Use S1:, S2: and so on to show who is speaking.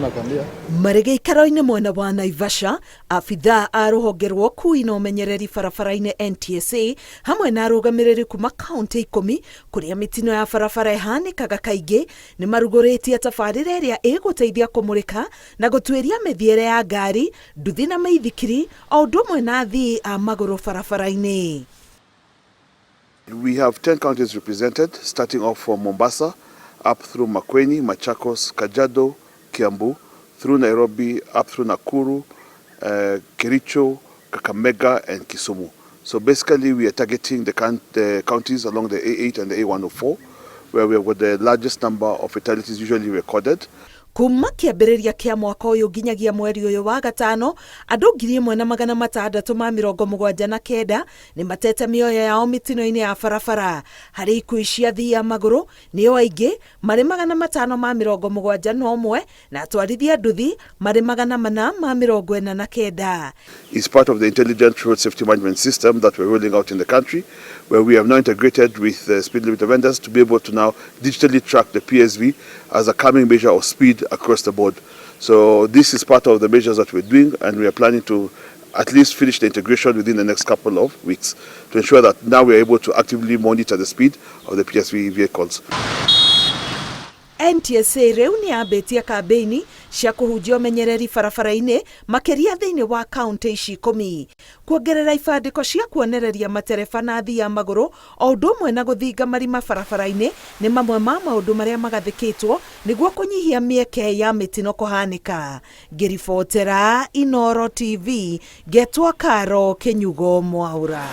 S1: Nakwambia.
S2: Marĩ gĩikaro-inĩ mwena wa Naivasha, abithaa a rũhonge rwa ũkui na ũmenyereri barabara-inĩ NTSA hamwe na arũgamĩrĩri kuma kaũntĩ ikũmi kũrĩa mĩtino ya barabara ĩhanĩkaga kaingĩ nĩ marugũrĩtie tabarĩra ĩrĩa ĩgũteithia kũmũrĩka na gũtuĩria mĩthiĩre ya ngari, nduthi na mĩithikiri o ũndũ ũmwe na athii a magũrũ barabara-inĩ.
S3: We have 10 counties represented, starting off from Mombasa, up through Makueni, Machakos, Kajiado, Kiambu, through Nairobi, up through Nakuru, Kericho, Kakamega, and Kisumu. So basically, we are targeting the counties along the A8 and the A104, where we have got the largest number of fatalities usually recorded.
S2: Kuma kĩambĩrĩria kĩa mwaka ũyũ nginyagia mweri ũyũ wa gatano, andũ 1679 nĩ matete mĩoyo yao mĩtino-inĩ ya barabara. Harĩ ikuũ cia athii a magũrũ nĩo aingĩ marĩ 571 na atwarithia nduthi marĩ 449.
S3: Is part of the intelligent road safety management system that we're rolling out in the country, where we have now integrated with the speed limit vendors to be able to now digitally track the PSV as a calming measure of speed across the board. So this is part of the measures that we're doing, and we are planning to at least finish the integration within the next couple of weeks to ensure that now we are able to actively monitor the speed of the PSV vehicles.
S2: NTSA rĩu nĩ yambĩtie kambĩini cia kũhunjia ũmenyereri barabara-inĩ makĩria thĩinĩ wa kaũntĩ ici ikũmi, kuongerera ibandĩko cia kuonereria matereba na athii a magũrũ o ũndũ ũmwe na gũthinga marima barabara-inĩ nĩ mamwe ma maũndũ marĩa magathĩkĩtwo nĩguo kũnyihia mĩeke ya mĩtino kũhanĩka. Ngĩribotera Inooro TV, ngetwo Karo Kĩnyugo Mwaũra.